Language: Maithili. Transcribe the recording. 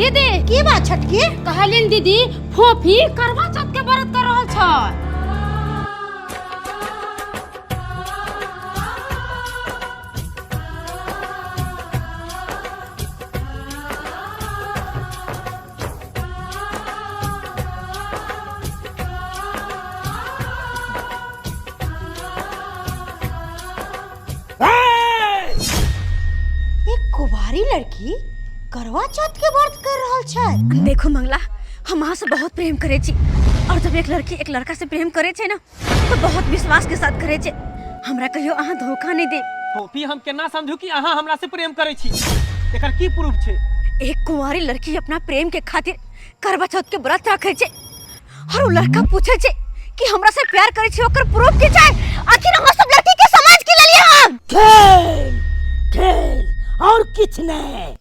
दीदी। की बात छोटकी? कहलिन दीदी, फोफी करवा चौथ के व्रत कर रहल छै। एक कुंवारी लड़की करवा चौथ के व्रत कर रहल छै। देखो मंगला, हम अहाँ से बहुत प्रेम करे छी और जब एक लड़की एक लड़का से प्रेम करे छै ना तो बहुत विश्वास के साथ करे छै। हमरा कहियो अहाँ धोखा नहीं दे। फोफी, हम केना समझू कि अहाँ हमरा से प्रेम करै छी? एकर की प्रूफ छै? एक कुंवारी लड़की अपना प्रेम के खातिर करवा चौथ के व्रत रखे छै और उ लड़का पूछे छै कि हमरा से प्यार करे छै, ओकर प्रूफ की छै? आखिर हम सब लड़की के समाज के लेलिए हम खेल खेल और किछ नहीं।